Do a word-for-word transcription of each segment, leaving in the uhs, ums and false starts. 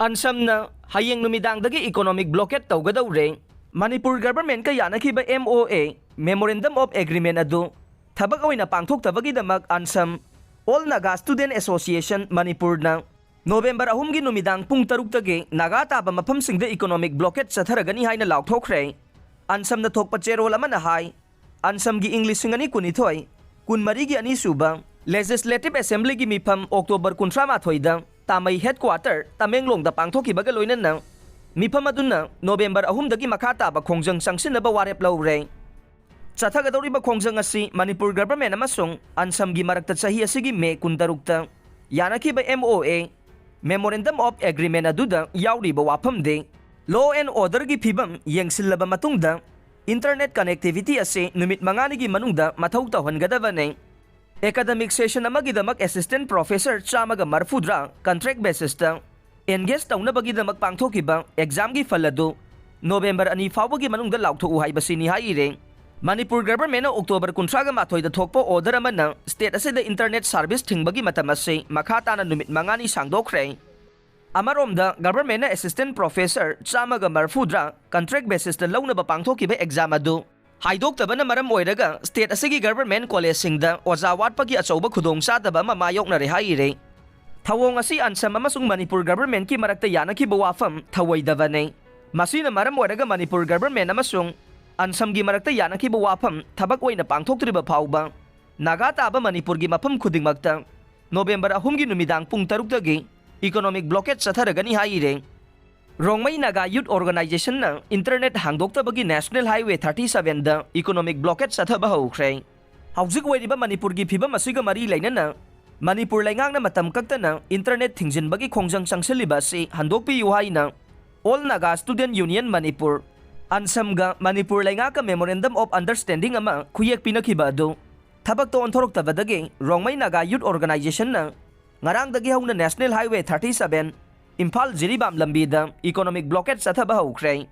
ꯑꯟꯁꯝꯅ ꯍꯌꯦꯡ ꯅꯨꯃꯤꯗꯥꯡꯗꯒꯤ economic blockade ꯇꯧꯒꯗꯧꯔꯦ꯫ Manipur governmentꯀ ꯌꯥꯅꯈꯤꯕ M O A, Memorandum of Agreement ꯑꯗꯨ ꯊꯕꯛ ꯑꯣꯏꯅ ꯄꯥꯡꯊꯣꯛꯇꯕꯒꯤꯗꯃꯛ ꯑꯟꯁꯝ All Naga Student Association ꯃꯅꯤꯄꯨꯔꯅ ꯅꯣꯕꯦꯝꯕꯔ ꯑꯍꯨꯝꯒꯤ ꯅꯨꯃꯤꯗꯥꯡ ꯄꯨꯡ ꯇꯔꯨꯛꯇꯒꯤ ꯅꯥꯒꯥ ꯇꯥꯕ ꯃꯐꯝꯁꯤꯡꯗ economic blockade ꯆꯠꯊꯔꯒꯅꯤ ꯍꯥꯏꯅ ꯂꯥꯎꯊꯣꯛꯈ꯭ꯔꯦ꯫ ꯑꯟꯁꯝꯗ ꯊꯣꯛꯄ ꯆꯦꯔꯣꯜ ꯑꯃꯅ ꯍꯥꯏ, ꯑꯟꯁꯝꯒꯤ ꯏꯪ ꯂꯤꯁꯤꯡ ꯑꯅꯤ ꯀꯨꯟꯅꯤꯊꯣꯏ, ꯀꯨꯟꯃꯔꯤꯒꯤ ꯑꯅꯤꯁꯨꯕ Legislative Assemblyꯒꯤ ꯃꯤꯐꯝ ꯑꯣꯛꯇꯣꯕꯔ ꯀꯨꯟꯊ꯭ꯔꯥ ꯃꯥꯊꯣꯏꯗ ꯇꯥꯃꯩ headquarter ꯇꯃꯦꯡꯂꯣꯡꯗ ꯄꯥꯡꯊꯣꯛꯈꯤꯕꯒ ꯂꯣꯏꯅꯅ ꯃꯤꯐꯝ ꯑꯗꯨꯅ ꯅꯣꯕꯦꯝꯕꯔ ꯑꯍꯨꯝꯗꯒꯤ ꯃꯈꯥ ꯇꯥꯕ ꯈꯣꯡꯖꯪ ꯆꯪꯁꯤꯟꯅꯕ ꯋꯥꯔꯦꯞ ꯂꯧꯔꯦ꯫ ꯆꯠꯊꯒꯗꯧꯔꯤꯕ ꯈꯣꯡꯖꯪ ꯑꯁꯤ ꯃꯅꯤꯄꯨꯔ government ꯑꯃꯁꯨꯡ ꯑꯟꯁꯝꯒꯤ ꯃꯔꯛꯇ ꯆꯍꯤ ꯑꯁꯤꯒꯤ ꯃꯦ ꯀꯨꯟꯇꯔꯨꯛꯇ ꯌꯥꯅꯈꯤꯕ M O A, Memorandum of Agreement ꯑꯗꯨꯗ ꯌꯥꯎꯔꯤꯕ ꯋꯥꯐꯝꯗꯤ law and orderꯒꯤ ꯐꯤꯕꯝ ꯌꯦꯡꯁꯤꯜꯂꯕ ꯃꯇꯨꯡꯗ internet connectivity ꯑꯁꯤ ꯅꯨꯃꯤꯠ ꯃꯉꯥꯅꯤꯒꯤ ꯃꯅꯨꯡꯗ ꯃꯊꯧ ꯇꯧꯍꯟꯒꯗꯕꯅꯤ꯫ Academic session ꯑꯃꯒꯤꯗꯃꯛ assistant professor ꯆꯥꯝꯃꯒ ꯃꯔꯐꯨꯇꯔꯥ contract basisꯇ engage ꯇꯧꯅꯕꯒꯤꯗꯃꯛ ꯄꯥꯡꯊꯣꯛꯈꯤꯕ examꯒꯤ ꯐꯜ ꯑꯗꯨ ꯅꯣꯕꯦꯝꯕꯔ ꯑꯅꯤ ꯐꯥꯎꯕꯒꯤ ꯃꯅꯨꯡꯗ ꯂꯥꯎꯊꯣꯛꯎ ꯍꯥꯏꯕꯁꯤꯅꯤ ꯍꯥꯏꯔꯤ꯫ ꯃꯅꯤꯄꯨꯔ governmentꯅ ꯑꯣꯛꯇꯣꯕꯔ ꯀꯨꯟꯊ꯭ꯔꯥꯒ ꯃꯥꯊꯣꯏꯗ ꯊꯣꯛꯄ order ꯑꯃꯅ state ꯑꯁꯤꯗ internet service ꯊꯤꯡꯕꯒꯤ ꯃꯇꯝ ꯑꯁꯤ ꯃꯈꯥ ꯇꯥꯅ ꯅꯨꯃꯤꯠ ꯃꯉꯥꯅꯤ ꯁꯥꯡꯗꯣꯛꯈ꯭ꯔꯦ꯫ ꯑꯃꯔꯣꯝꯗ governmentꯅ assistant professor ꯆꯥꯝꯃꯒ ꯃꯔꯐꯨꯇꯔꯥ contract basisꯇ ꯂꯧꯅꯕ ꯄꯥꯡꯊꯣꯛꯈꯤꯕ exam ꯑꯗꯨ ꯍꯥꯏꯗꯣꯛꯇꯕꯅ ꯃꯔꯝ ꯑꯣꯏꯔꯒ state ꯑꯁꯤꯒꯤ government collegeꯁꯤꯡꯗ ꯑꯣꯖꯥ ꯋꯥꯠꯄꯒꯤ ꯑꯆꯧꯕ ꯈꯨꯗꯣꯡꯆꯥꯗꯕ ꯑꯃ ꯃꯥꯌꯣꯛꯅꯔꯦ ꯍꯥꯏꯔꯤ꯫ ꯊꯧꯑꯣꯡ ꯑꯁꯤ ꯑꯟꯁꯝ ꯑꯃꯁꯨꯡ ꯃꯅꯤꯄꯨꯔ governmentꯀꯤ ꯃꯔꯛꯇ ꯌꯥꯅꯈꯤꯕ ꯋꯥꯐꯝ ꯊꯧꯑꯣꯏꯗꯕꯅꯤ꯫ ꯃꯁꯤꯅ ꯃꯔꯝ ꯑꯣꯏꯔꯒ ꯃꯅꯤꯄꯨꯔ government ꯑꯃꯁꯨꯡ ꯑꯟꯁꯝꯒꯤ ꯃꯔꯛꯇ ꯌꯥꯅꯈꯤꯕ ꯋꯥꯐꯝ ꯊꯕꯛ ꯑꯣꯏꯅ ꯄꯥꯡꯊꯣꯛꯇ꯭ꯔꯤꯕ ꯐꯥꯎꯕ ꯅꯥꯒꯥ ꯇꯥꯕ ꯃꯅꯤꯄꯨꯔꯒꯤ ꯃꯐꯝ ꯈꯨꯗꯤꯡꯃꯛꯇ ꯅꯣꯕꯦꯝꯕꯔ ꯑꯍꯨꯝꯒꯤ ꯅꯨꯃꯤꯗꯥꯡ ꯄꯨꯡ ꯇꯔꯨꯛꯇꯒꯤ economic blockade ꯆꯠꯊꯔꯒꯅꯤ ꯍꯥꯏꯔꯦ꯫ Rongmei Naga Youth Organizationꯅ internet ꯍꯥꯡꯗꯣꯛꯇꯕꯒꯤ National Highway thirty sevenꯗ economic blockade ꯆꯠꯊꯕ ꯍꯧꯈ꯭ꯔꯦ꯫ ꯍꯧꯖꯤꯛ ꯑꯣꯏꯔꯤꯕ ꯃꯅꯤꯄꯨꯔꯒꯤ ꯐꯤꯕꯝ ꯑꯁꯤꯒ ꯃꯔꯤ ꯂꯩꯅꯅ ꯃꯅꯤꯄꯨꯔ ꯂꯩꯉꯥꯛꯅ ꯃꯇꯝ ꯀꯛꯇꯅ internet ꯊꯤꯡꯖꯤꯟꯕꯒꯤ ꯈꯣꯡꯖꯪ ꯆꯪꯁꯤꯜꯂꯤꯕ ꯑꯁꯤ ꯍꯟꯗꯣꯛꯄꯤꯌꯨ ꯍꯥꯏꯅ All Naga Student Union Manipur, ꯑꯟꯁꯝꯒ Manipur ꯂꯩꯉꯥꯛꯀ Memorandum of Understanding ꯑꯃ ꯈꯨꯌꯦꯛ ꯄꯤꯅꯈꯤꯕ ꯑꯗꯨ ꯊꯕꯛꯇ ꯑꯣꯟꯊꯣꯔꯛꯇꯕꯗꯒꯤ ꯔꯣꯡꯃꯩ ꯅꯥꯒꯥ Youth Organizationꯅ ꯉꯔꯥꯡꯗꯒꯤ ꯍꯧꯅ National Highway thirty seven Imphal Jiribam ꯂꯝꯕꯤꯗ economic blockade ꯆꯠꯊꯕ ꯍꯧꯈ꯭ꯔꯦ꯫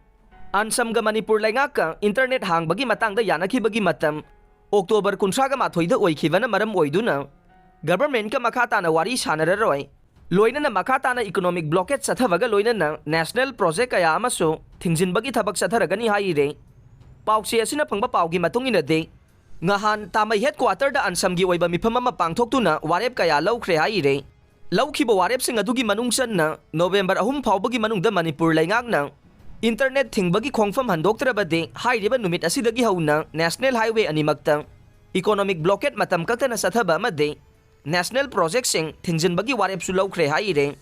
ꯑꯟꯁꯝꯒ ꯃꯅꯤꯄꯨꯔ ꯂꯩꯉꯥꯛꯀ internet ꯍꯥꯡꯕꯒꯤ ꯃꯇꯥꯡꯗ ꯌꯥꯅꯈꯤꯕꯒꯤ ꯃꯇꯝ ꯑꯣꯛꯇꯣꯕꯔ ꯀꯨꯟꯊ꯭ꯔꯥꯒ ꯃꯥꯊꯣꯏꯗ ꯑꯣꯏꯈꯤꯕꯅ ꯃꯔꯝ ꯑꯣꯏꯗꯨꯅ governmentꯀ ꯃꯈꯥ ꯇꯥꯅ ꯋꯥꯔꯤ ꯁꯥꯟꯅꯔꯔꯣꯏ꯫ ꯂꯣꯏꯅꯅ ꯃꯈꯥ ꯇꯥꯅ economic blockade ꯆꯠꯊꯕꯒ ꯂꯣꯏꯅꯅ national project ꯀꯌꯥ ꯑꯃꯁꯨ ꯊꯤꯡꯖꯤꯟꯕꯒꯤ ꯊꯕꯛ ꯆꯠꯊꯔꯒꯅꯤ ꯍꯥꯏꯔꯦ꯫ ꯄꯥꯎꯆꯦ ꯑꯁꯤꯅ ꯐꯪꯕ ꯄꯥꯎꯒꯤ ꯃꯇꯨꯡ ꯏꯟꯅꯗꯤ, ꯉꯍꯥꯟ ꯇꯥꯃꯩ headquarterꯗ ꯑꯟꯁꯝꯒꯤ ꯑꯣꯏꯕ ꯃꯤꯐꯝ ꯑꯃ ꯄꯥꯡꯊꯣꯛꯇꯨꯅ ꯋꯥꯔꯦꯞ ꯀꯌꯥ ꯂꯧꯈ꯭ꯔꯦ ꯍꯥꯏꯔꯦ꯫ ꯂꯧꯈꯤꯕ ꯋꯥꯔꯦꯞꯁꯤꯡ ꯑꯗꯨꯒꯤ ꯃꯅꯨꯡ ꯆꯟꯅ November ꯑꯍꯨꯝ ꯐꯥꯎꯕꯒꯤ ꯃꯅꯨꯡꯗ ꯃꯅꯤꯄꯨꯔ ꯂꯩꯉꯥꯛꯅ internet ꯊꯤꯡꯕꯒꯤ ꯈꯣꯡꯐꯝ ꯍꯟꯗꯣꯛꯇ꯭ꯔꯕꯗꯤ ꯍꯥꯏꯔꯤꯕ ꯅꯨꯃꯤꯠ ꯑꯁꯤꯗꯒꯤ ꯍꯧꯅ national highway ꯑꯅꯤꯃꯛꯇ economic blockade ꯃꯇꯝ ꯀꯛꯇꯅ ꯆꯠꯊꯕ ꯑꯃꯗꯤ national projectꯁꯤꯡ ꯊꯤꯡꯖꯤꯟꯕꯒꯤ ꯋꯥꯔꯦꯞꯁꯨ ꯂꯧꯈ꯭ꯔꯦ ꯍꯥꯏꯔꯦ꯫